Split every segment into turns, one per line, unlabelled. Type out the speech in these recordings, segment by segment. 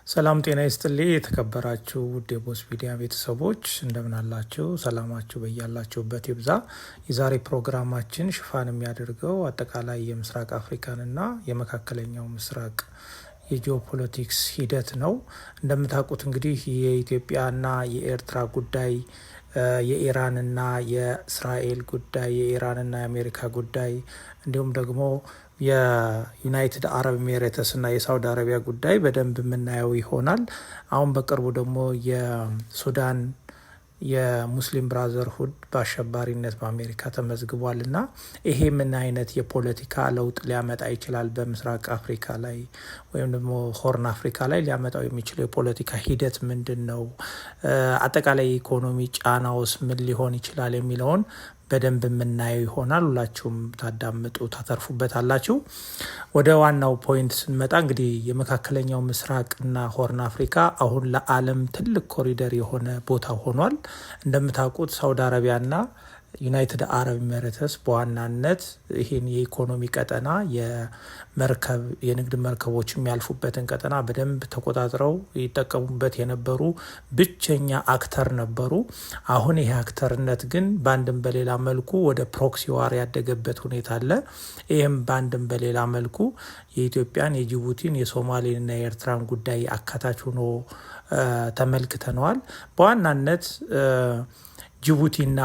ሰላም ጤና ይስጥልኝ። የተከበራችሁ ውድ የቦስ ሚዲያ ቤተሰቦች እንደምን አላችሁ? ሰላማችሁ በያላችሁበት ይብዛ። የዛሬ ፕሮግራማችን ሽፋን የሚያደርገው አጠቃላይ የምስራቅ አፍሪካንና የመካከለኛው ምስራቅ የጂኦፖለቲክስ ሂደት ነው። እንደምታውቁት እንግዲህ የኢትዮጵያና የኤርትራ ጉዳይ፣ የኢራንና የእስራኤል ጉዳይ፣ የኢራንና የአሜሪካ ጉዳይ እንዲሁም ደግሞ የዩናይትድ አረብ ኤሚሬትስ እና የሳውዲ አረቢያ ጉዳይ በደንብ የምናየው ይሆናል። አሁን በቅርቡ ደግሞ የሱዳን የ Muslim Brotherhood በአሸባሪነት በአሜሪካ ተመዝግቧል እና ይሄ ምን አይነት የፖለቲካ ለውጥ ሊያመጣ ይችላል፣ በምስራቅ አፍሪካ ላይ ወይም ደግሞ Horn አፍሪካ ላይ ሊያመጣው የሚችለው የፖለቲካ ሂደት ምንድን ነው፣ አጠቃላይ የኢኮኖሚ ጫናውስ ምን ሊሆን ይችላል የሚለውን በደንብ የምናየው ይሆናል። ሁላችሁም ታዳምጡ ታተርፉበታላችሁ። ወደ ዋናው point ስንመጣ እንግዲህ የመካከለኛው ምስራቅና Horn አፍሪካ አሁን ለዓለም ትልቅ ኮሪደር የሆነ ቦታ ሆኗል። እንደምታውቁት ሳውዲ አረቢያና ዩናይትድ አረብ ኤሚሬትስ በዋናነት ይህን የኢኮኖሚ ቀጠና፣ የመርከብ የንግድ መርከቦች የሚያልፉበትን ቀጠና በደንብ ተቆጣጥረው ይጠቀሙበት የነበሩ ብቸኛ actor ነበሩ። አሁን ይሄ actor ነት ግን በአንድም በሌላ መልኩ ወደ proxy war ያደገበት ሁኔታ አለ። ይህም በአንድም በሌላ መልኩ የኢትዮጵያን፣ የጅቡቲን፣ የሶማሌንና የኤርትራን ጉዳይ አካታች ሆኖ ተመልክተነዋል። በዋናነት ጅቡቲና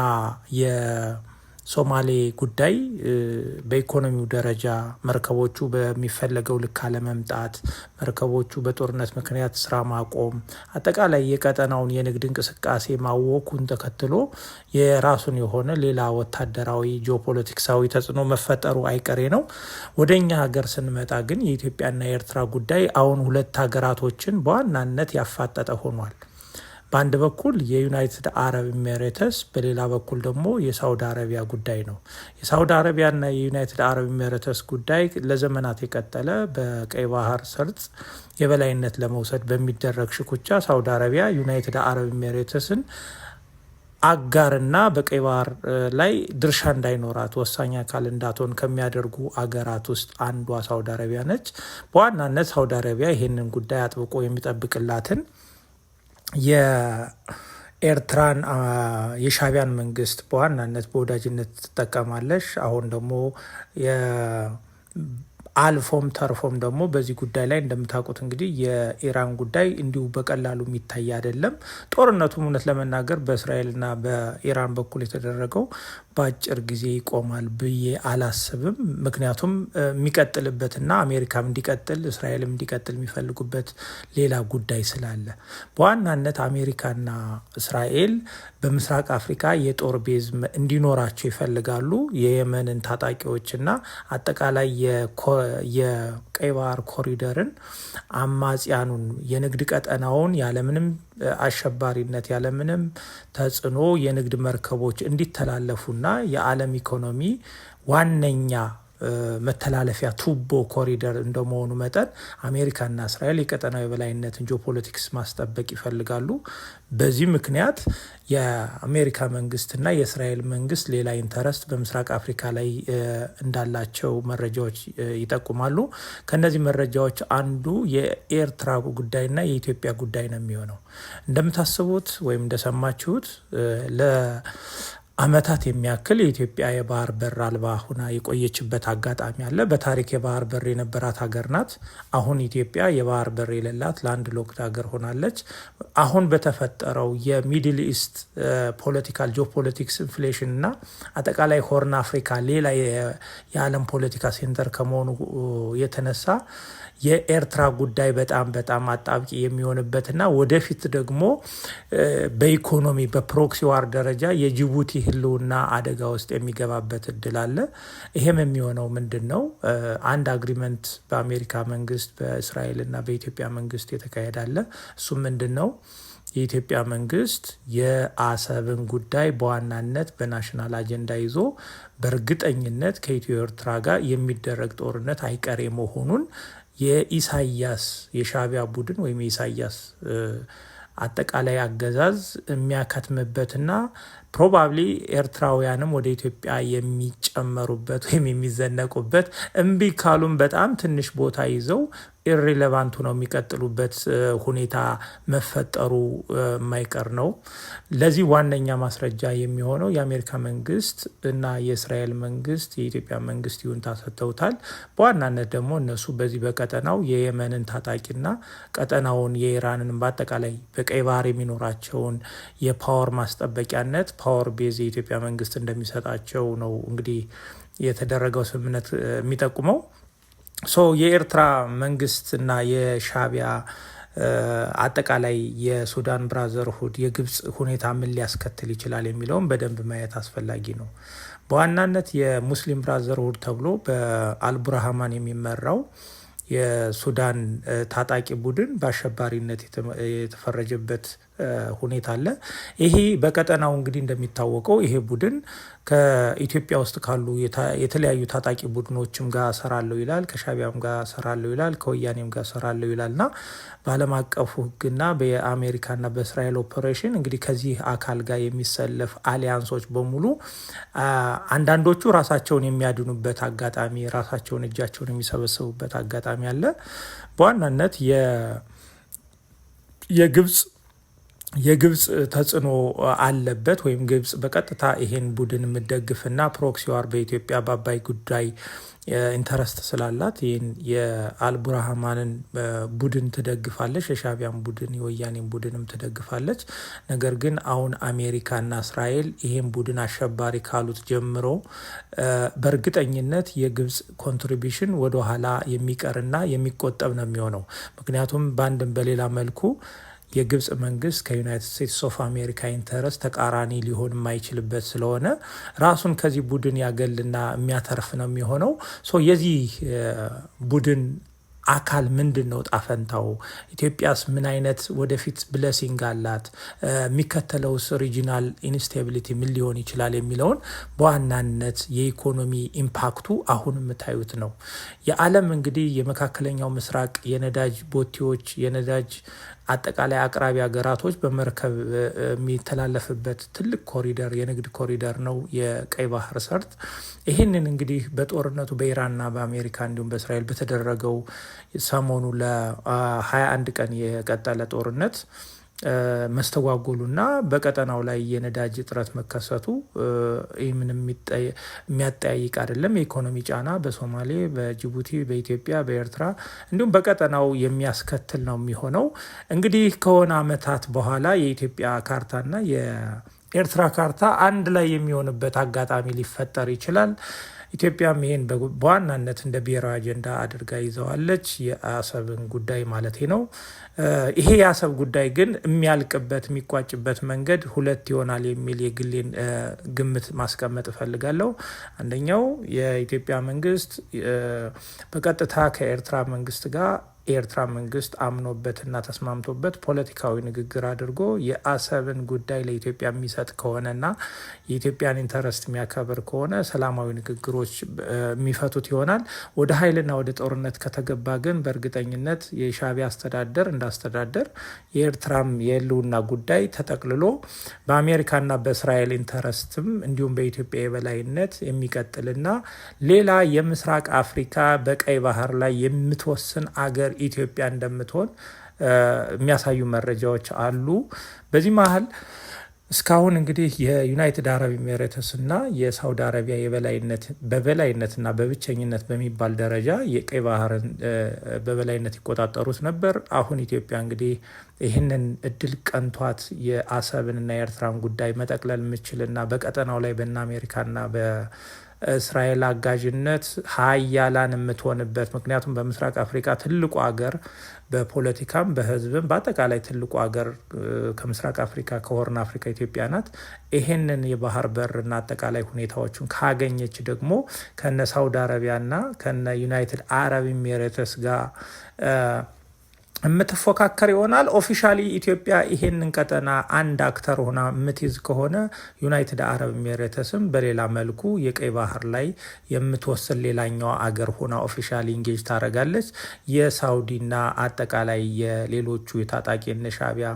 የሶማሌ ጉዳይ በኢኮኖሚው ደረጃ መርከቦቹ በሚፈለገው ልክ አለመምጣት፣ መርከቦቹ በጦርነት ምክንያት ስራ ማቆም፣ አጠቃላይ የቀጠናውን የንግድ እንቅስቃሴ ማወኩን ተከትሎ የራሱን የሆነ ሌላ ወታደራዊ ጂኦፖለቲክሳዊ ተጽዕኖ መፈጠሩ አይቀሬ ነው። ወደ እኛ ሀገር ስንመጣ ግን የኢትዮጵያና የኤርትራ ጉዳይ አሁን ሁለት ሀገራቶችን በዋናነት ያፋጠጠ ሆኗል። በአንድ በኩል የዩናይትድ አረብ ኤሚሬትስ፣ በሌላ በኩል ደግሞ የሳውዲ አረቢያ ጉዳይ ነው። የሳውዲ አረቢያና የዩናይትድ አረብ ኤሚሬትስ ጉዳይ ለዘመናት የቀጠለ በቀይ ባህር ሰርጥ የበላይነት ለመውሰድ በሚደረግ ሽኩቻ ሳውዲ አረቢያ ዩናይትድ አረብ ኤሚሬትስን አጋርና በቀይ ባህር ላይ ድርሻ እንዳይኖራት፣ ወሳኝ አካል እንዳትሆን ከሚያደርጉ አገራት ውስጥ አንዷ ሳውዲ አረቢያ ነች። በዋናነት ሳውዲ አረቢያ ይህንን ጉዳይ አጥብቆ የሚጠብቅላትን የኤርትራን የሻቢያን መንግስት በዋናነት በወዳጅነት ትጠቀማለች። አሁን ደግሞ አልፎም ተርፎም ደግሞ በዚህ ጉዳይ ላይ እንደምታውቁት እንግዲህ የኢራን ጉዳይ እንዲሁ በቀላሉ የሚታይ አይደለም። ጦርነቱም እውነት ለመናገር በእስራኤልና በኢራን በኩል የተደረገው በአጭር ጊዜ ይቆማል ብዬ አላስብም። ምክንያቱም የሚቀጥልበትና አሜሪካም እንዲቀጥል እስራኤልም እንዲቀጥል የሚፈልጉበት ሌላ ጉዳይ ስላለ፣ በዋናነት አሜሪካና እስራኤል በምስራቅ አፍሪካ የጦር base እንዲኖራቸው ይፈልጋሉ። የየመንን ታጣቂዎችና አጠቃላይ የቀይ ባህር ኮሪደርን አማጽያኑን የንግድ ቀጠናውን ያለምንም አሸባሪነት፣ ያለምንም ተጽዕኖ የንግድ መርከቦች እንዲተላለፉና የዓለም ኢኮኖሚ ዋነኛ መተላለፊያ ቱቦ ኮሪደር እንደመሆኑ መጠን አሜሪካና እስራኤል የቀጠናዊ የበላይነትን ጂኦፖለቲክስ ማስጠበቅ ይፈልጋሉ። በዚህ ምክንያት የአሜሪካ መንግስትና የእስራኤል መንግስት ሌላ interest በምስራቅ አፍሪካ ላይ እንዳላቸው መረጃዎች ይጠቁማሉ። ከነዚህ መረጃዎች አንዱ የኤርትራ ጉዳይና የኢትዮጵያ ጉዳይ ነው የሚሆነው። እንደምታስቡት ወይም እንደሰማችሁት ለአመታት የሚያክል የኢትዮጵያ የባህር በር አልባ ሁና የቆየችበት አጋጣሚ አለ። በታሪክ የባህር በር የነበራት ሀገር ናት። አሁን ኢትዮጵያ የባህር በር የሌላት landlocked ሀገር ሆናለች። አሁን በተፈጠረው የ Middle East political geopolitics inflation እና አጠቃላይ Horn አፍሪካ ሌላ የዓለም ፖለቲካ center ከመሆኑ የተነሳ የኤርትራ ጉዳይ በጣም በጣም አጣብቂ የሚሆንበትና ወደፊት ደግሞ በኢኮኖሚ በ proxy war ደረጃ የጅቡቲ ህልውና አደጋ ውስጥ የሚገባበት እድል አለ። ይሄም የሚሆነው ምንድን ነው? አንድ agreement በአሜሪካ መንግስት፣ በእስራኤል እና በኢትዮጵያ መንግስት የተካሄደ አለ። እሱም ምንድን ነው? የኢትዮጵያ መንግስት የአሰብን ጉዳይ በዋናነት በ national አጀንዳ ይዞ በእርግጠኝነት ከኢትዮ ኤርትራ ጋር የሚደረግ ጦርነት አይቀሬ መሆኑን የኢሳያስ የሻቢያ ቡድን ወይም የኢሳያስ አጠቃላይ አገዛዝ የሚያከትምበትና Probably ኤርትራውያንም ወደ ኢትዮጵያ የሚጨመሩበት ወይም የሚዘነቁበት፣ እምቢ ካሉም በጣም ትንሽ ቦታ ይዘው irrelevant ሆነው የሚቀጥሉበት ሁኔታ መፈጠሩ የማይቀር ነው። ለዚህ ዋነኛ ማስረጃ የሚሆነው የአሜሪካ መንግስት እና የእስራኤል መንግስት የኢትዮጵያ መንግስት ይሁንታ ሰጥተውታል። በዋናነት ደግሞ እነሱ በዚህ በቀጠናው የየመንን ታጣቂና ቀጠናውን የኢራንን በአጠቃላይ በቀይ ባህር የሚኖራቸውን የ power ማስጠበቂያነት power base የኢትዮጵያ መንግስት እንደሚሰጣቸው ነው እንግዲህ የተደረገው ስምምነት የሚጠቁመው። So የኤርትራ መንግስት እና የሻቢያ፣ አጠቃላይ የሱዳን Brotherhood፣ የግብፅ ሁኔታ ምን ሊያስከትል ይችላል የሚለውን በደንብ ማየት አስፈላጊ ነው። በዋናነት የ Muslim Brotherhood ተብሎ በአልቡርሃማን የሚመራው የሱዳን ታጣቂ ቡድን በአሸባሪነት የተፈረጀበት ሁኔታ አለ። ይሄ በቀጠናው እንግዲህ እንደሚታወቀው ይሄ ቡድን ከኢትዮጵያ ውስጥ ካሉ የተለያዩ ታጣቂ ቡድኖችም ጋር ሰራለሁ ይላል፣ ከሻቢያም ጋር ሰራለሁ ይላል፣ ከወያኔም ጋር ሰራለሁ ይላል። እና በዓለም አቀፉ ሕግና በአሜሪካና በእስራኤል ኦፐሬሽን እንግዲህ ከዚህ አካል ጋር የሚሰለፍ alliance ኦች በሙሉ አንዳንዶቹ ራሳቸውን የሚያድኑበት አጋጣሚ፣ ራሳቸውን እጃቸውን የሚሰበስቡበት አጋጣሚ አለ። በዋናነት የግብጽ ተጽዕኖ አለበት ወይም ግብጽ በቀጥታ ይሄን ቡድን የምትደግፍና proxy war በኢትዮጵያ በአባይ ጉዳይ interest ስላላት ይህን የአልቡርሃማንን ቡድን ትደግፋለች፣ የሻቢያን ቡድን፣ የወያኔን ቡድንም ትደግፋለች። ነገር ግን አሁን አሜሪካና እስራኤል ይሄን ቡድን አሸባሪ ካሉት ጀምሮ በእርግጠኝነት የግብጽ contribution ወደኋላ የሚቀርና የሚቆጠብ ነው የሚሆነው። ምክንያቱም በአንድም በሌላ መልኩ የግብጽ መንግስት ከ United States of America interest ተቃራኒ ሊሆን የማይችልበት ስለሆነ ራሱን ከዚህ ቡድን ያገልና የሚያተርፍ ነው የሚሆነው። So የዚህ ቡድን አካል ምንድን ነው እጣፈንታው? ኢትዮጵያስ ምን አይነት ወደፊት blessing አላት? የሚከተለውስ regional instability ምን ሊሆን ይችላል የሚለውን በዋናነት የኢኮኖሚ impact ኡ አሁን የምታዩት ነው። የዓለም እንግዲህ የመካከለኛው ምስራቅ የነዳጅ ቦቴዎች፣ የነዳጅ አጠቃላይ አቅራቢ ሀገራቶች በመርከብ የሚተላለፍበት ትልቅ ኮሪደር፣ የንግድ ኮሪደር ነው የቀይ ባህር ሰርጥ። ይህንን እንግዲህ በጦርነቱ በኢራንና በአሜሪካ እንዲሁም በእስራኤል በተደረገው ሰሞኑ ለ21 ቀን የቀጠለ ጦርነት መስተጓጎሉና በቀጠናው ላይ የነዳጅ እጥረት መከሰቱ ይህ ምንም የሚያጠያይቅ አይደለም። የኢኮኖሚ ጫና በሶማሌ፣ በጅቡቲ፣ በኢትዮጵያ፣ በኤርትራ እንዲሁም በቀጠናው የሚያስከትል ነው የሚሆነው። እንግዲህ ከሆነ ዓመታት በኋላ የኢትዮጵያ ካርታና የኤርትራ ካርታ አንድ ላይ የሚሆንበት አጋጣሚ ሊፈጠር ይችላል። ኢትዮጵያም ይሄን በዋናነት እንደ ብሔራዊ አጀንዳ አድርጋ ይዘዋለች። የአሰብን ጉዳይ ማለት ነው። ይሄ የአሰብ ጉዳይ ግን የሚያልቅበት፣ የሚቋጭበት መንገድ ሁለት ይሆናል የሚል የግሌን ግምት ማስቀመጥ እፈልጋለሁ። አንደኛው የኢትዮጵያ መንግስት በቀጥታ ከኤርትራ መንግስት ጋር፣ የኤርትራ መንግስት አምኖበትና ተስማምቶበት ፖለቲካዊ ንግግር አድርጎ የአሰብን ጉዳይ ለኢትዮጵያ የሚሰጥ ከሆነና የኢትዮጵያን interest የሚያከብር ከሆነ ሰላማዊ ንግግሮች የሚፈቱት ይሆናል። ወደ ኃይልና ወደ ጦርነት ከተገባ ግን በእርግጠኝነት የሻዕቢያ አስተዳደር እንዳስተዳደር የኤርትራም የህልውና ጉዳይ ተጠቅልሎ በአሜሪካና በእስራኤል interest ም እንዲሁም በኢትዮጵያ የበላይነት የሚቀጥልና ሌላ የምስራቅ አፍሪካ በቀይ ባህር ላይ የምትወስን አገር ኢትዮጵያ እንደምትሆን የሚያሳዩ መረጃዎች አሉ። በዚህ መሀል እስካሁን እንግዲህ የዩናይትድ አረብ ኤሚሬትስ እና የሳውዲ አረቢያ የበላይነት በበላይነትና በብቸኝነት በሚባል ደረጃ የቀይ ባህርን በበላይነት ይቆጣጠሩት ነበር። አሁን ኢትዮጵያ እንግዲህ ይህንን እድል ቀንቷት የአሰብንና የኤርትራን ጉዳይ መጠቅለል የምችልና በቀጠናው ላይ በነ አሜሪካና በእስራኤል አጋዥነት ሀያላን የምትሆንበት፣ ምክንያቱም በምስራቅ አፍሪካ ትልቁ ሀገር፣ በፖለቲካም በህዝብም በአጠቃላይ ትልቁ ሀገር ከምስራቅ አፍሪካ፣ ከ Horn አፍሪካ ኢትዮጵያ ናት። ይሄንን የባህር በርና አጠቃላይ ሁኔታዎችን ካገኘች ደግሞ ከነ ሳውዲ አረቢያና ከነ ዩናይትድ አረብ ኤሚሬትስ ጋር የምትፎካከር ይሆናል። Officially ኢትዮጵያ ይሄንን ቀጠና አንድ actor ሆና የምትይዝ ከሆነ United Arab Emirates ም በሌላ መልኩ የቀይ ባህር ላይ የምትወስን ሌላኛዋ አገር ሆና officially engage ታደርጋለች። የሳውዲና አጠቃላይ የሌሎቹ የታጣቂ የነ ሻቢያ፣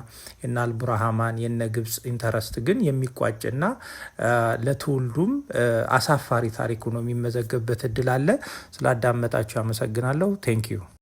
የነ አልቡርሃማን፣ የነ ግብጽ interest ግን የሚቋጭና ለትውልዱም አሳፋሪ ታሪክ ሆኖ የሚመዘገብበት እድል አለ። ስላዳመጣችሁ አመሰግናለሁ። Thank you.